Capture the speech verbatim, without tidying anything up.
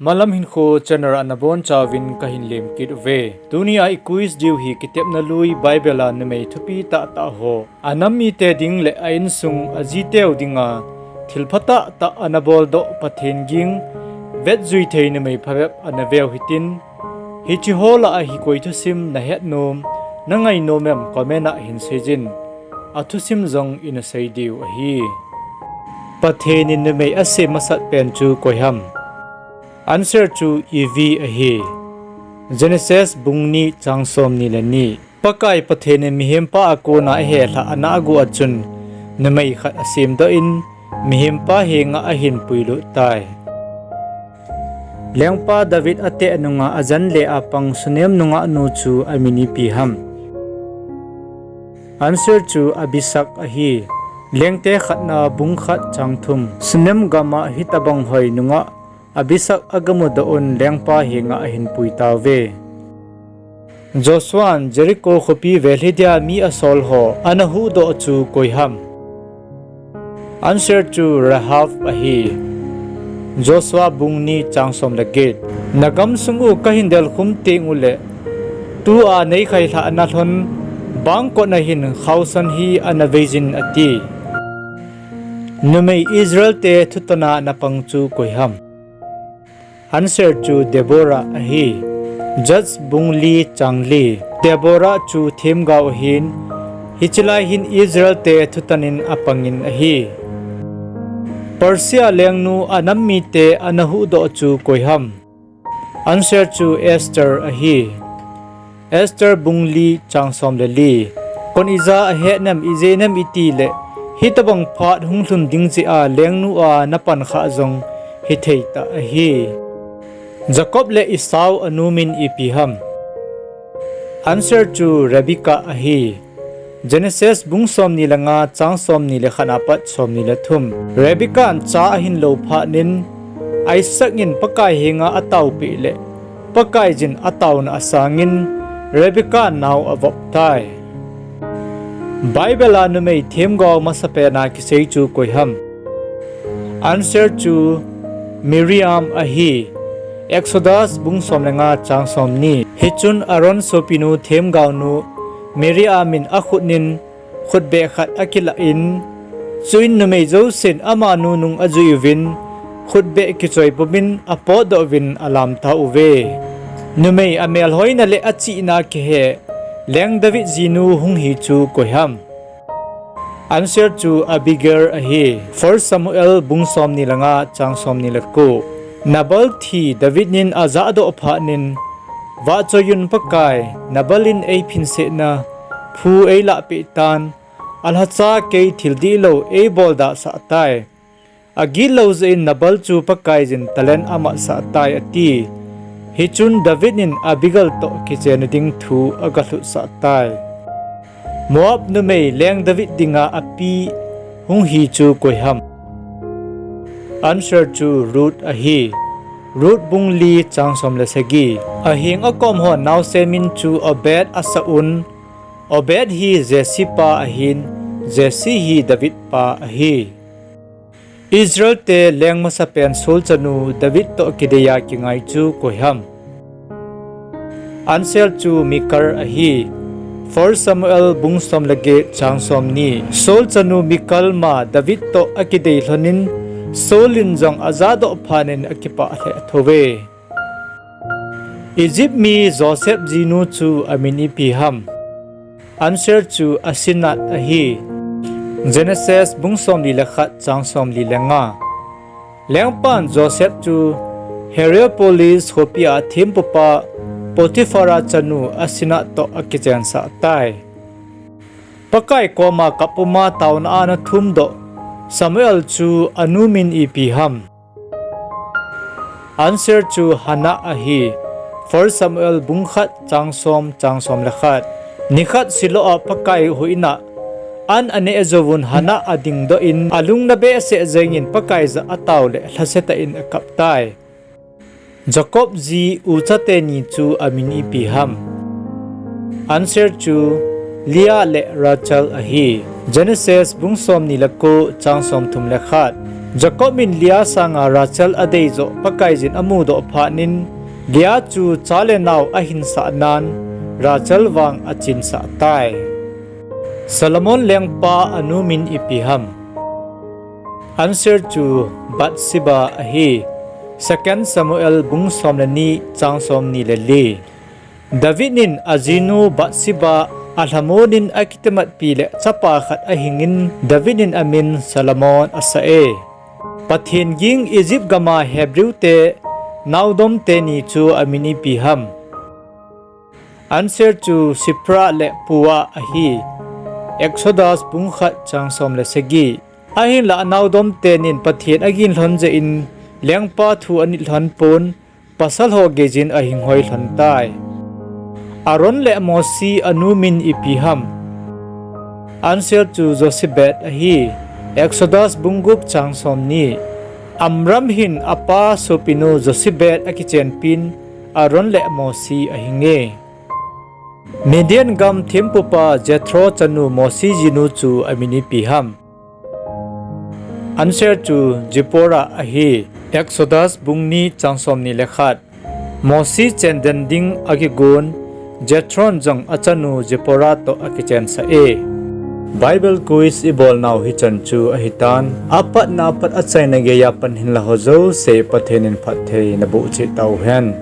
Malam Hinkho channel a nabonchauvin kahin lemkit uve. Tunia i quiz diu hi kitepna lui Bible a numei thupi tahtah ho, anam mite ding le a insung ajiteu dinga thilpha tahtah ana boldoh Pathen ging vetjui thei numei phabep ana veu hitin, hiche ho lah a hi koi thusim nahet nom, nangai nom em comment a hin seijin. Athusim jong ina sei diu ahi. Pathen in numei asem masat pen chu koiham? Answer chu Evi ahi. Genesis bung ni chang somni le ni. Pakai Pathen in mihempa a kona ahelhah ana agu a chun numei khat asemdoh in mihempa henga ahin puilut tai. Lengpa David ateh nunga ajan le apang Sunem nungah nu chu amin ipi ham? Answer chu Abisag ahi. Lengte khatna bung khat chang thum. Sunem gama hitobang hoi nungah Abisag agamudoh un lengpa henga ahin pui tauve. Joshua'n Jericho khopi velhi dia mi asol ho ana huhdoh chu koiham? Answer chu Rahab ahi. Joshua bung ni chang som le get. Nagamsung u kahin delkhum teng uleh, tua neikhailhah nalhon bangkot na hin khaosan hi ana veijin ati. Numei Israel te thutona napang chu koiham? Answer chu Deborah ahi. Judges bung li chang li. Deborah chu themgao ahin, hichelai hin Israel te thutonin apangin ahi. Persia lengnu anam mite ana huhdoh chu koiham? Answer chu Esther ahi. Esther bung li chang som le li. Kon ija ahet nem, ije nem itile, hitobang phat hunglhun ding jeh a lengnu a napan khah jong hithei tah ahi. Jacob le Esau anu min ipi ham? Answer chu Rebekah ahi. Genesis bung somni le nga chang somni le khat apat somni le thum. Rebekah'n cha ahin lou phatnin, Isaac in Pakai henga ataopeh le, Pakaiyin ataona asangin, Rebekah'n nao avop tai. Bible a numei themgao masapen a kisei chu koiham? Answer chu Miriam ahi. Exodus bung som le nga chang somni. Hichun Aaron sopinu themgaonu Miriam in akhutnin khutbeh khat akilah in, chuin numei jousen amanu nung ajui uvin, khutbeh kichoi pumin apotdoh uvin alam tauve. Numei amelhoina le achihna kihe leng David jinu hung hi chu koiham? Answer chu Abigail ahi. First Samuel bung somni le nga chang somni le ko. Nabal thi David in ajahdoh phatnin, vahchoiyun Pakai, Nabal in eiphinsetna phu eilahpeh tan, alhacha kei thil dihlou eiboldahsah tai. Agitlou jeh in Nabal chu Pakaiyin talent amatsah tai ati. Hichun David in Abigail toh kichen ding thu agalhutsah tai. Moab numei leng David dinga api hung hi chu koiham? Answer chu Ruth ahi. Ruth bung li chang som le sagi. Aheng akom hon naosen min chu Obed asah un, Obed hi Jesse pa ahin, Jesse hi David pa ahi. Israel te leng masapen Saul chanu David toh kideiya kingai chu koiham? Answer chu Michal ahi. First Samuel bung som le get chang somni. Saul chanu Michal ma David toh akidei lhonin, Saul in jong ajahdoh phatnin akipah lheh thouve. Egypt mi Joseph jinu chu amin ipi ham? Answer chu Asenat ahi. Genesis bung somli le khat chang somli le nga. Lengpan Joseph chu Heliopolis khopi a thempupa Potiphar chanu Asenat toh akichensah tai. Pakai koma kap puma taona a ana thumdoh Samuel chu anu min ipi ham? Answer chu Hannah ahi. First Samuel bung khat chang som, chang som le khat. Nikhat Shiloh a Pakai huhhingna an aneh jouvun Hannah adingdoh in alungna behseh jengin Pakai jah a atao le lhasetah in akap tai. Jacob ji ucha teni chu amin ipi ham? Answer chu Leah le Rachel ahi. Genesis bung somni le ko chang somthum le khat. Jacob in Leah sanga Rachel adei joh Pakaiyin amudoh phat in, Leah chu cha le nao ahinsah nan, Rachel vang achinsah tai. Solomon lengpa anu min ipi ham? Answer chu Bathsheba ahi. Second Samuel bung som le ni chang somni le li. David in ajinu Bathsheba alhamon in akitimatpi le chapa khat ahingin David in amin Solomon asah e. Pathen ging Egypt gama Hebrew te naodom teni chu amin ipi ham? Answer chu Shiphrah le Puah ahi. Exodus bung khat chang som le sagi. Ahinlah naodom tenin Pathen agin lhon jeh in lengpa thu anit lhon pon, pasal ho geiyin ahinghoi lhon tai. Aaron le Mosi anu min ipi ham? Answer chu Jochebed ahi. Exodus bung gup chang somni. Amram hin apa sopinu Jochebed akichenpin Aaron le Mosi ahinge. Midian gam thempupa Jethro chanu Mosi jinu chu amin ipi ham? Answer chu Zipporah ahi. Exodus bung ni chang somni le khat. Mosi chenden ding akigon, Jethron jong achanu Zipporah toh akichensah e. Bible quiz ibolnau hichan chu ahitan, apatna apat achaina geiya pan hinla ho jouse Pathen in phatthei naboh cheh tauhen.